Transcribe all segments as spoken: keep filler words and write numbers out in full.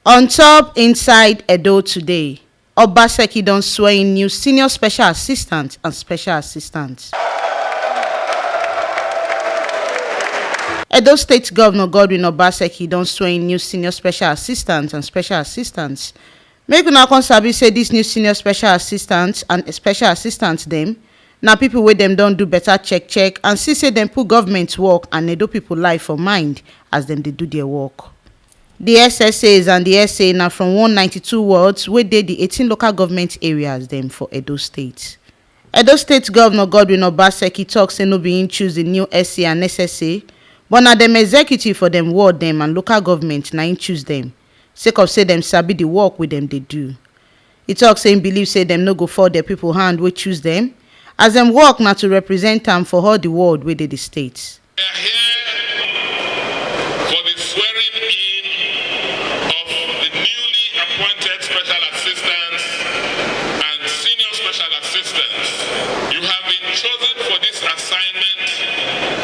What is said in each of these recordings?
On top inside Edo today, Obaseki don swear in new senior special assistant and special assistant. Edo State Governor Godwin Obaseki don swear in new senior special assistant and special assistants. Make una come sabi say dis new senior special assistant and special assistant dem na people wey dem don do better check check and see say dem put government work and Edo people life for mind as dem dey do their work. The S S As and the S A na from one ninety-two wards wey dey the eighteen local government areas dem for Edo State. Edo State Governor Godwin Obaseki talk say no be him choose the new S A and S S A, but na dem executive for dem ward dem and local government na him choose dem, sake of say dem sabi the work wey dem dey do. He talk say him believe say dem no go fall their people hand wey choose dem, as dem work na to represent am for all the ward wey dey the state. We are here for the swearing in of the newly appointed special assistants and senior special assistants. You have been chosen for this assignment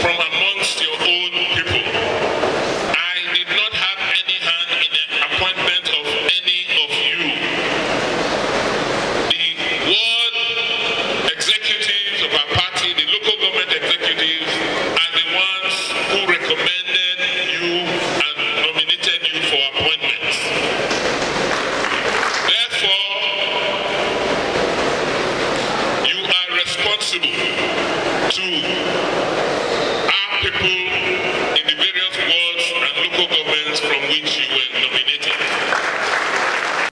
from amongst your own people. I did not have any hand in the appointment of any of you. The ward executives of our party, the local government executives, are the ones who recommended you and nominated you for appointments. Therefore, you are responsible to our people in the various wards and local governments from which you were nominated.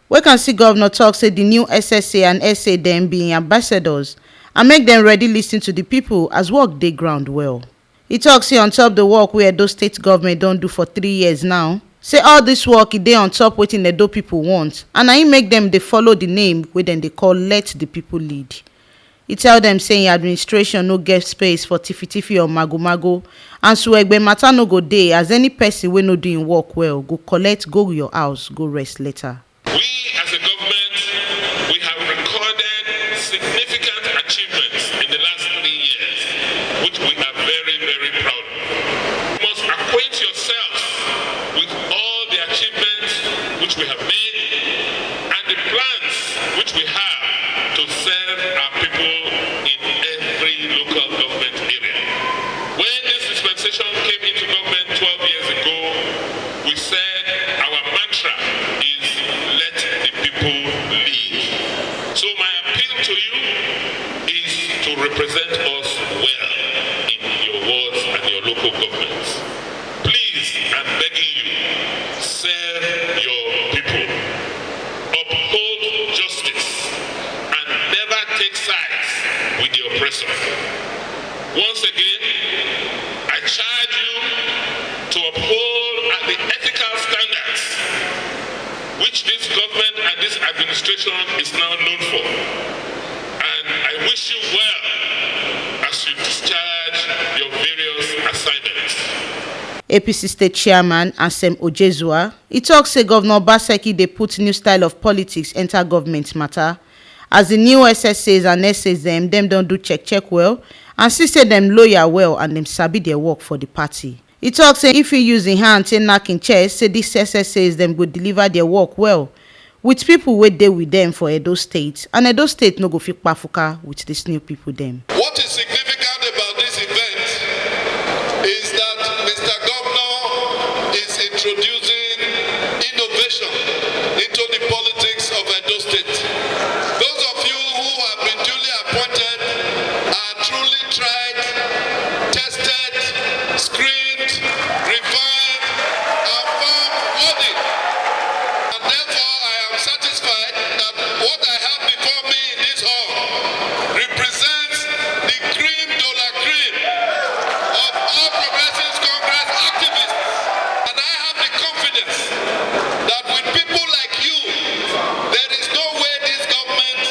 Wey can see governor talk say the new S S A and S A dem be im ambassadors and make dem ready listen to the people as work dey ground well. He talk say on top the work wey Edo State government don do for three years now, say all this work e dey on top wetin Edo people want and na im make dem dey follow the name wey dem dey call let the people lead. He tell dem say im administration no get space for tiffy-tiffy or mago-mago and suegbe matter no go dey as any person wey no do im work well go collect go your house go rest later. We as a government, we have recorded significant achievements in the last three years, which we are very, very proud of. You must acquaint yourselves with all the achievements which we have made and the plans which we have to serve our people in every local government area. When this dispensation came into government twelve years ago, we said our mantra is let the people lead. So my appeal to you is to represent us well in your wards and your local governments. Please, I'm begging you, serve your people. Uphold justice and never take sides with the oppressor. Once again, I charge you to uphold the ethical standards which this government and this administration is now known for. And I wish you well as you discharge your various assignments. A P C State Chairman Ansem Ojezua, he talk say Governor Obaseki dey put new style of politics enter government matter. As the new S S As and S As dem, dem don do check check well and see say dem loyal well and dem sabi their work for the party. He talk say if he use him hand take knack him chest, say these S S As dem go deliver their work well with people wey dey with dem for Edo State, and Edo State no go fit kpafuka with these new people dem. What is significant about this event is that Mister Governor is introducing innovation into the politics of Edo State. Those of you who have been duly appointed are truly tried, tested, screened, refined, and found worthy. And therefore, I am satisfied that what I have before me in this hall represents the cream de la cream of All Progressives Congress activists. And I have the confidence that with people like you, there is no way this government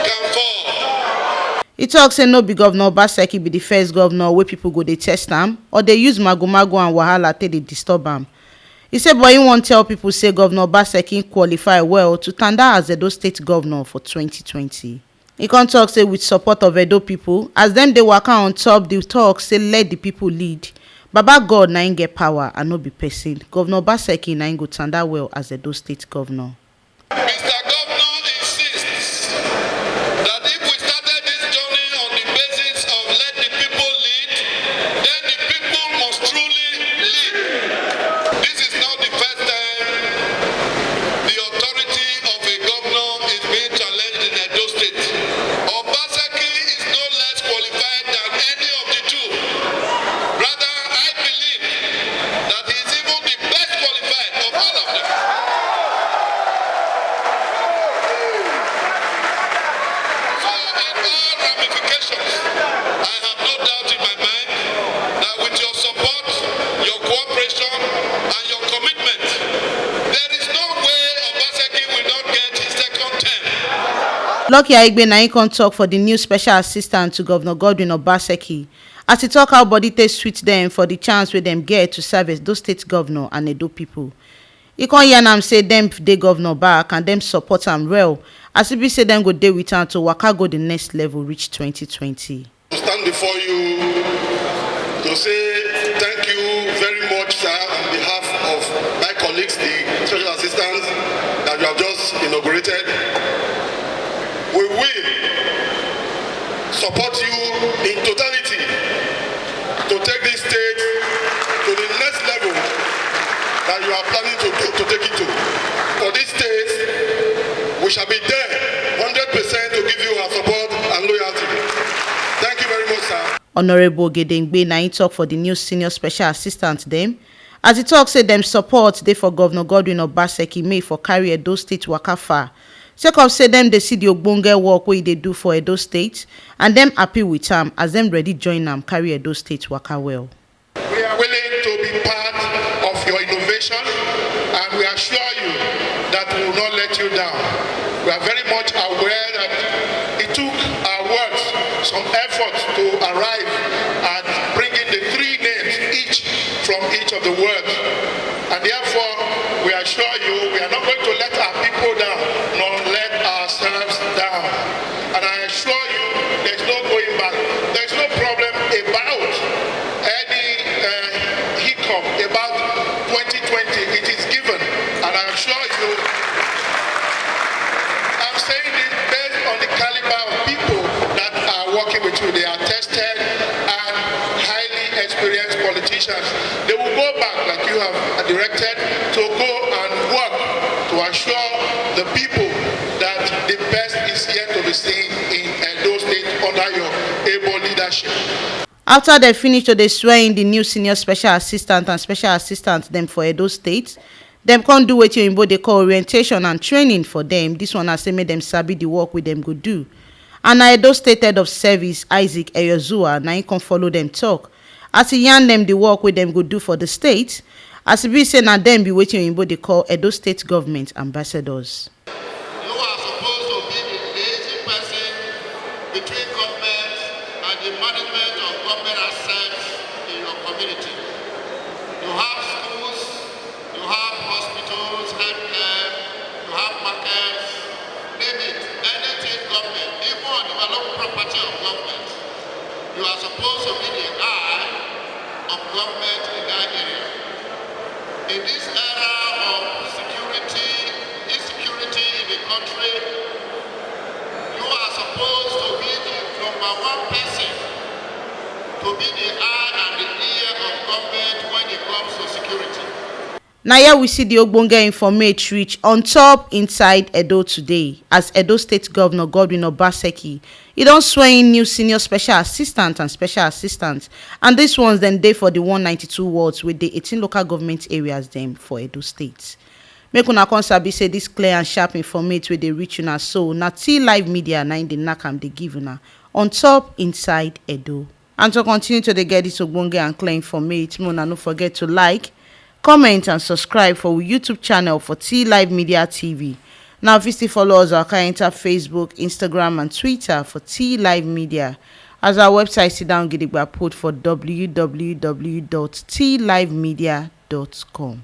can fall. He talk say no be Governor Obaseki be the first governor wey people go dey test am or dey use mago-mago and wahala take dey disturb am. He say but he wan tell people say Governor Obaseki qualify well to tanda as Edo State governor for twenty twenty. He come talk say with support of Edo people, as dem dey waka on top the talk say let the people lead, Baba God na im get power and no be person. Governor Obaseki na im go tanda well as Edo State governor. Mister Governor insists that if we started this journey on the basis of let the people lead, then the people must truly lead. This is not the first time the authority of a governor is being challenged in Edo State. Obaseki is no less qualified than any of the two. Rather, I believe that he is even the best qualified of all of them. So, in all ramifications, I have no doubt in my mind that with your support, your cooperation, and your commitment, there is no way Obaseki will not get his second term. Lucky Aigbe na im come talk for the new special assistant to Governor Godwin Obaseki, as he talk how body take sweet them for the chance wey dem get to serve as Edo State governor and Edo people. He come yarn am say dem dey governor back and dem support am well, as e be say dem go dey with am to waka go the next level reach twenty twenty. To stand before you to say thank you very much, sir, on behalf of my colleagues, the special assistants that you have just inaugurated. We will support you in totality to take this state to the next level that you are planning to, to, to take it to. For this state, we shall be there hundred percent to give you our support and loyalty. Thank you very much, sir. Honourable Ogedengbe na im talk for the new senior special assistant dem, as he talk say dem support dey for Governor Godwin Obaseki make e for carry Edo State waka far, sake of say dem dey see the ogbonge work wey e dey do for Edo State, and dem happy with am as dem ready join am carry Edo State waka well. We are willing to be part of your innovation, and we assure you that we will not let you down. We are very much aware that it took our words some effort to arrive at bringing the three names each from each of the words. And therefore, we assure you, we are not going to let our people down, nor let ourselves down. And I assure you, there's no going back. There's no problem about any, uh, hiccup about twenty twenty. It is given. And I assure you, I'm saying this based on the caliber of people that are working with you. They are tested and highly experienced politicians. They will go back, like you have directed, to go and work to assure the people that the best is yet to be seen in Edo State under your able leadership. After dem finish to dey swear in the new senior special assistant and special assistant dem for Edo State, dem come do wetin oyinbo dey call orientation and training for dem. This one na say make dem sabi the work wey dem go do. And na Edo State head of service, Isaac Eyozuwa, na im come follow dem talk, as he yarn dem the work wey dem go do for the state, as e be say na dem be wetin oyinbo dey call Edo State government ambassadors. You are supposed to be the liaison person between government and the management of government assets in your community. You have schools, you have hospitals, healthcare, you have markets, name it, anything government, even undeveloped property of government. You are supposed to be the eye of government in that area. In this era of security, insecurity in the country, you are supposed to be the number one person to be the eye and the ear of government when it comes to security. Na here we see the ogbonge informate reach on top inside Edo today, as Edo State Governor Godwin Obaseki, he don swear in new senior special assistant and special assistant, and these ones dem dey for the one ninety-two wards wey dey eighteen local government areas dem for Edo State. Make una come sabi say this clear and sharp informate wey dey reach una so, na T Live Media na im dey knack am dey give una on top inside Edo. And to continue to dey get this ogbonge and clear informate, make una no forget to like, comment and subscribe for we YouTube channel for T Live Media T V. Now, fit still follow us waka enter Facebook, Instagram and Twitter for T Live Media. As our website sit down gidigba put for w w w dot t live media dot com.